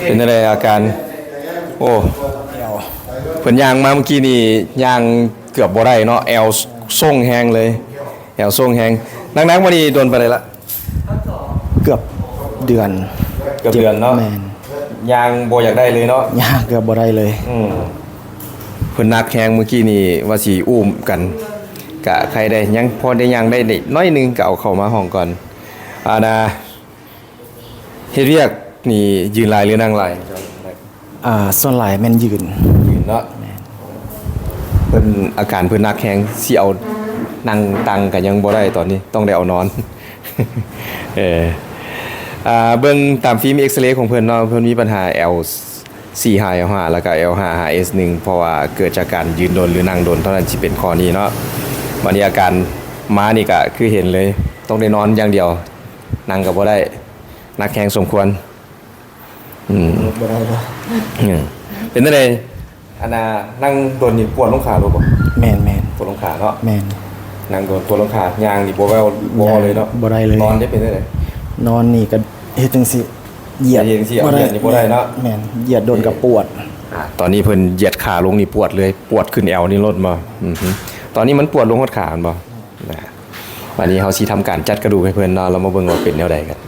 ເປັນຈັ່ງໃດອາການ? ໂອ້ ເພິ່ນຍ່າງມາເມື່ອກີ້ນີ້ ຍ່າງເກືອບບໍ່ໄດ້ເນາະ ແອວຊົງແຮງເລີຍ ແອວຊົງແຮງ. ໜັກໆ ມື້ນີ້ດົນປານໃດລະ? ເກືອບເດືອນ ເກືອບເດືອນເນາະ. ແມ່ນ. ຍ່າງບໍ່ຢາກໄດ້ເລີຍເນາະ? ຍ່າງເກືອບບໍ່ໄດ້ເລີຍ. ອືມ ເພິ່ນໜັກແຮງ ມື້ກີ້ນີ້ວ່າຊິອຸ້ມກັນ ກະໄຄແດ່ ຍັງພໍໄດ້ຍ່າງໄດ້ໜ້ອຍໜຶ່ງ ກະເອົາເຂົ້າມາຫ້ອງກ່ອນ. ອານາ ເຮັດວຽກນີ້ຢືນຫຼາຍ ຫຼື ນັ່ງຫຼາຍ? ອ່າ ສ່ວນຫຼາຍແມ່ນຢືນ. ຢືນເນາະ. ແມ່ນ. ເພິ່ນ ອາການເພິ່ນໜັກແຮງ ຊິເອົານັ່ງຕັ່ງກະຍັງບໍ່ໄດ້ຕອນນີ້ ຕ້ອງໄດ້ເອົານອນ. ເອີ ອ່າ ເບິ່ງຕາມຟິມເອັກສະເຣຂອງເພິ່ນເນາະ ເພິ່ນມີບັນຫາແອວສີ່ຫ້າ ແອວຫ້າ ແລ້ວກະແອວຫ້າ ຫ້າເອັສໜຶ່ງ ເພາະວ່າເກີດຈາກການຢືນດົນ ຫຼື ນັ່ງດົນເທົ່ານັ້ນ ຊິເປັນຂໍ້ນີ້ເນາະ. ບາດນີ້ອາການມານີ້ກະຄືເຫັນເລີຍ ຕ້ອງໄດ້ນອນຢ່າງດຽວ ນັ່ງກະບໍ່ໄດ້ ໜັກແຮງສົມຄວນ. ອືມ ລຸກບໍ່ໄດ້ເລີຍ. ເອີ ເປັນຈັ່ງໃດ ອັນນ່າ ນັ່ງດົນນີ້ປວດລົງຂາໂລດບໍ່? ແມ່ນໆ ປວດລົງຂາເນາະ. ແມ່ນ. ນັ່ງດົນປວດລົງຂາ ຍ່າງນີ້ບໍ່ແວ່ວບໍ່ເວົ້າເລີຍເນາະ. ບໍ່ໄດ້ເລີຍ. ນອນເດ້ເປັນຈັ່ງໃດ? ນອນນີ້ກະເຮັດຈັ່ງຊີ້ ຢຽດ ເຮັດຈັ່ງຊີ້ ເອົາຢຽດນີ້ບໍ່ໄດ້ເນາະ. ແມ່ນ ຢຽດດົນກະປວດ. ອາ ຕອນນີ້ເພິ່ນຢຽດຂາລົງນີ້ປວດເລີຍ ປວດຂຶ້ນແອວນີ້ໂລດບໍ່? ອືຮຶ ຕອນນີ້ມັນປວດລົງຮອດຂາແມ່ນບໍ່? ນະ ບາດນີ້ເຮົາຊິທຳການຈັດກະດູກໃຫ້ເພິ່ນເນາະ ລະມາເບິ່ງວ່າເປັນແນວໃດກັນ.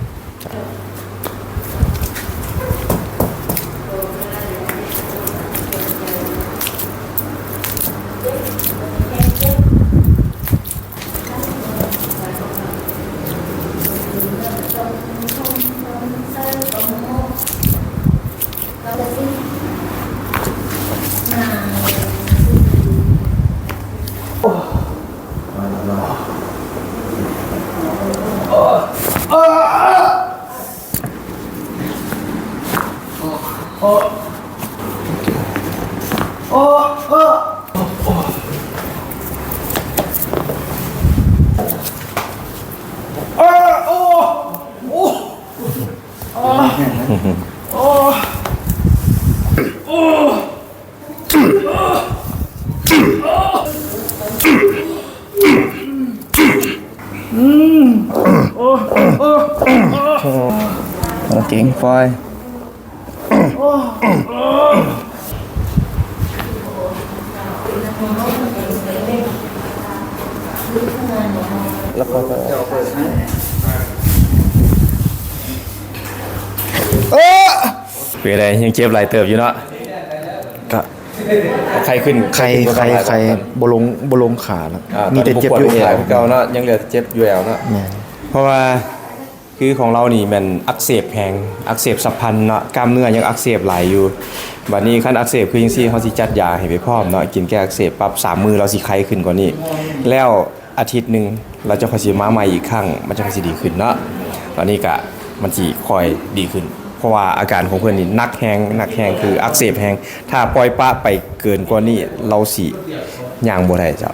ເປັນໃດ ຍັງເຈັບຫຼາຍເຕີບຢູ່ເນາະ? ກະໄຄຂຶ້ນ ໄຄ ໄຄ ໄຄ ບໍ່ລົງ ບໍ່ລົງຂາລະ. ອ່າ ມີແຕ່ເຈັບຢູ່ແອວ ຕອນນີ້ບໍ່ປວດລົງຂາຄືເກົ່າເນາະ ຍັງເຫຼືອເຈັບຢູ່ແອວເນາະ. ແມ່ນ. ເພາະວ່າ ຄືຂອງລາວນີ້ແມ່ນອັກເສບແຮງ ອັກເສບສັບພັນເນາະ ກ້າມເນື້ອຍັງອັກເສບຫຼາຍຢູ່. ບາດນີ້ຄັນອັກເສບຄືຈັ່ງຊີ້ ເຮົາຊິຈັດຢາໃຫ້ໄປພ້ອມເນາະ ກິນແກ້ອັກເສບປັບ ສາມມື້ລາວຊິໄຄຂຶ້ນກວ່ານີ້ ແລ້ວອາທິດໜຶ່ງລາວຈັ່ງຄ່ອຍຊິມາໃໝ່ອີກຄັ້ງ ມັນຈັ່ງຄ່ອຍຊິດີຂຶ້ນເນາະ. ຕອນນີ້ກະມັນຊິຄ່ອຍດີຂຶ້ນ ເພາະວ່າອາການຂອງເພິ່ນນີ້ໜັກແຮງ ໜັກແຮງ ຄືອັກເສບແຮງ ຖ້າປ່ອຍປະໄປເກີນກວ່ານີ້ ລາວຊິຍ່າງບໍ່ໄດ້ເຈົ້າ.